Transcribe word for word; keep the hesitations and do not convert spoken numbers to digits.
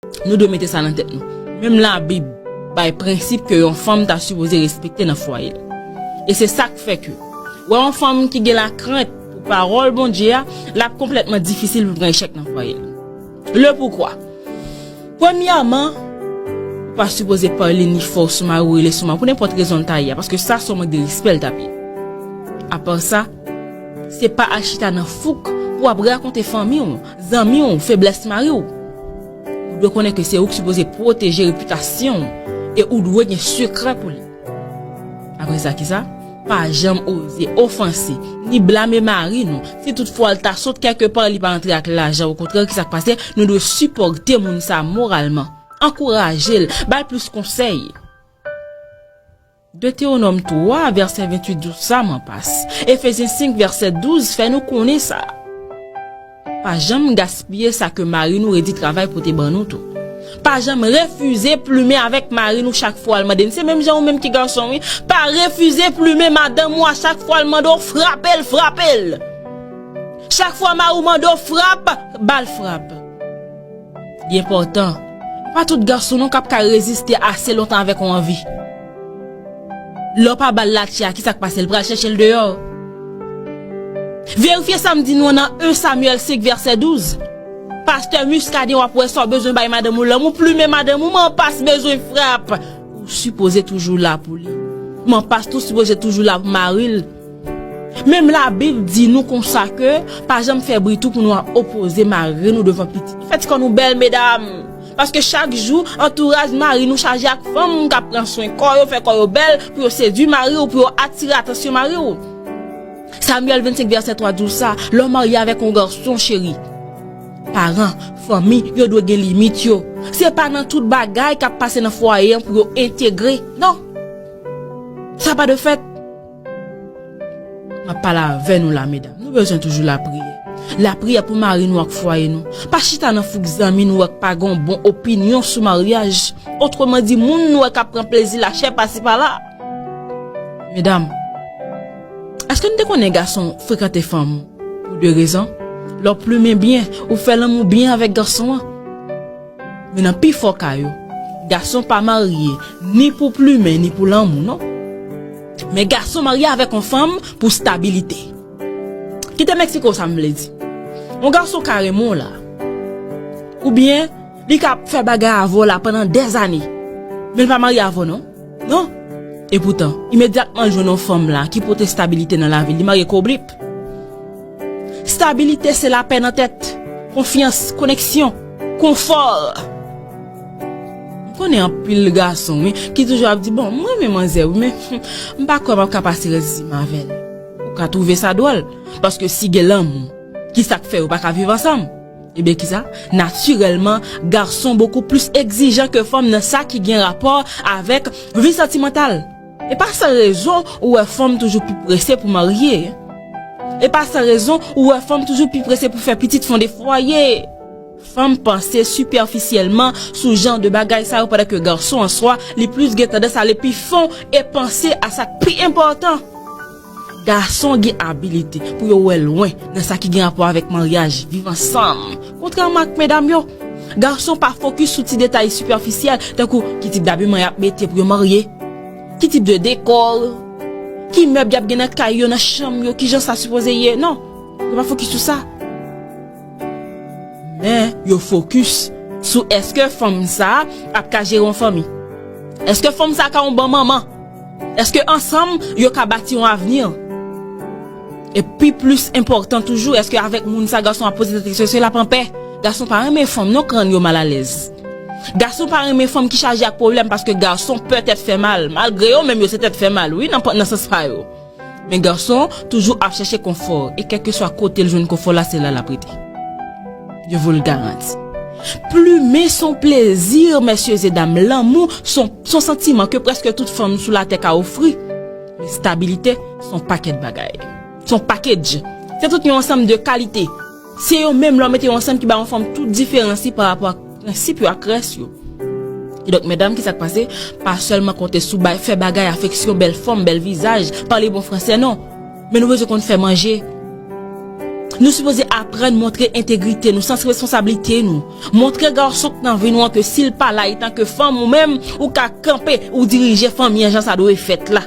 Nou dwe mete sa nan tèt nou. Menm Labib bay prensip ke yon fanm ta sipoze respekte nan fwaye l. E se sa k fè ke, wè yon fanm ki gen lakrent pou pawòl Bondye a, l ap konplètman difisil pou l pran echèk nan fwaye l. Le poukwa? Premyèman, ou pa sipoze pale ni fò sou mari w, rele sou mari w, pou nenpòt rezon l ta ye a, paske sa se yon mank de respè l t ap ye. Apa sa, se pa al chita nan fouk pou w ap rakonte fanmi w, zanmi w, feblès mari w. Ou dwe konnen ke se ou ki sipoze pwoteje repitasyon w e ou dwe gen sekrè pou li. Apre sa, kisa? Pa janm oze ofanse ni blame mari nou. Si toutfwa l ta sot kèlke pa, li pa antre ak lajan. Okontrè, kisa k pase? Nou dwe sipòte moun sa a moralman, ankouraje l, ba l plis konsèy. Detewonòm twa, vèsè venntuit, di w sa, man pas. Efezyen senk, vèsè douz, fè nou konnen sa. Pa janm gaspiye sa ke mari nou redi travay pote ban nou tou. Pa janm refize plimen avèk mari nou chak fwa l mande n. Se menm jan ou menm ki gason, wi. Pa refize plimen madanm ou a chak fwa l mande w, frape l, frape l. Chak fwa mari w mande w frap, ba l frap. Li enpòtan. Pa tout gason non k ap ka reziste ase lontan avèk yon anvi. Lè w pa ba l latye a, kisa k pase? L pral chèche l deyò. Verifye sa m di nou an nan en Samyèl senk, vèsè douz. Pastè Muscadin, w ap wè sa w bezwen bay madanm ou, lanmou, plimen madanm ou, man pas bezwen frap. Ou sipoze toujou la pou li. Man pas tou sipoze toujou la pou mari l. Menm Labib di nou konsa ke pa janm fè bri tou pou nou al opoze mari nou devan pitit. Fè ti kò nou bèl, medam. Paske chak jou, antouraj mari nou chaje ak fanm k ap pran swen kò yo, fè kò yo bèl, pou yo sedui mari w, pou yo atire atansyon mari w. Samyèl vennsenk vèsè twa di w sa, lè w marye avèk yon gason, cheri, paran, fanmi, yo dwe gen limit yo. Se pa nan tout bagay k ap pase nan fwaye an pou yo entegre, non. Sa pa de fèt. M ap pale avè nou la, medam. Nou bezwen toujou lapriyè. Lapriyè pou mari nou ak fwaye nou. Pa chita nan fouk zanmi nou wè k pa gen yon bon opinyon sou maryaj. Otreman di, moun nou wè k ap pran plezi lachè pase pa la. Medam, èske nou te konnen gason frekante fanm pou de rezon? Lè w plimen byen, ou fè lanmou byen avèk gason an. Men nan pifò ka yo, gason pa marye ni pou plimen ni pou lanmou, non. Men gason marye avèk yon fanm pou stabilite. Kite m eksplike w sa m vle di. Yon gason ka renmen w la. Oubyen, li ka fè bagay avè w la pandan dèzane. Men l pa marye avè w, non. Non. Epoutan, imedyatman l jwenn yon fanm la ki pote stabilite nan lavi l, li marye koblip. Stabilite se lapè nan tèt, konfyans, koneksyon, konfò. M konnen anpil gason, wi, ki toujou ap di, "Bon, m renmen manzè, wi, men m pa kwè m ap ka pase rès vi m avè l." Ou ka twouve sa dwòl, paske si gen lanmou, kisa k fè yo pa ka viv ansanm? Ebyen, kisa? Natirèlman, gason bokou plis egzijan ke fanm nan sa ki gen rapò avèk vi santimantal. E pa san rezon ou wè fanm toujou pi prese pou marye. E pa san rezon ou wè fanm toujou pi prese pou fè pitit, fonde fwaye. Fanm panse sipèfisyèlman sou jan de bagay sa yo, pandan ke gason an swa, li plis gen tandans ale pi fon e panse a sa k pi enpòtan. Gason gen abilite pou yo wè lwen nan sa ki gen rapò avèk maryaj, viv ansanm. Kontrèman ak medam yo, gason pa fokis sou ti detay sipèfisyèl, tankou ki tip dabiman y ap mete pou yo marye, ki tip de dekò, ki mèb y ap gen nan kay yo, nan chanm yo, ki jan sa sipoze ye. Non, yo pa fokis sou sa. Men yo fokis sou èske fanm sa a ap ka jere yon fanmi. Èske fanm sa a ka yon bon manman? Èske ansanm yo ka bati yon avni? E pi plis enpòtan toujou, èske avèk moun sa gason ap poze tèt kesyon, èske l ap anpè? Gason pa renmen fanm non k rann yo malalèz. Gason pa renmen fanm ki chaje ak pwoblèm paske gason pè tèt fè mal. Malgre yo menm yo se tèt fè mal, wi, nan, nan sans pa yo. Men gason toujou ap chèche konfò, e kèlkeswa kote l jwenn konfò la, se la l ap rete. Je vous le garantis. Plimen se yon plezi, mesye e dam. Lanmou se yon, se yon santiman ke prèske tout fanm sou latè ka ofri. Men stabilite se yon pakèt bagay. Se yon package. Se tout yon ansanm de kalite. Se yo menm lè w mete yo ansanm ki ba yon fanm tout diferans li pa rapò ak prensip yo ak rès yo. Kidonk, medam, kisa k pase? Pa sèlman konte sou bay, fè bagay, afeksyon, bèl fòm, bèl vizaj, pale bon fransè, non. Men nou bezwen konn fè manje. Nou sipoze ap Aprann montre entegrite nou, sans responsablite nou. Montre gason k nan vi nou an ke si l pa la, etanke fanm ou menm, ou ka kanpe, ou dirije fanmi an jan sa dwe fèt la.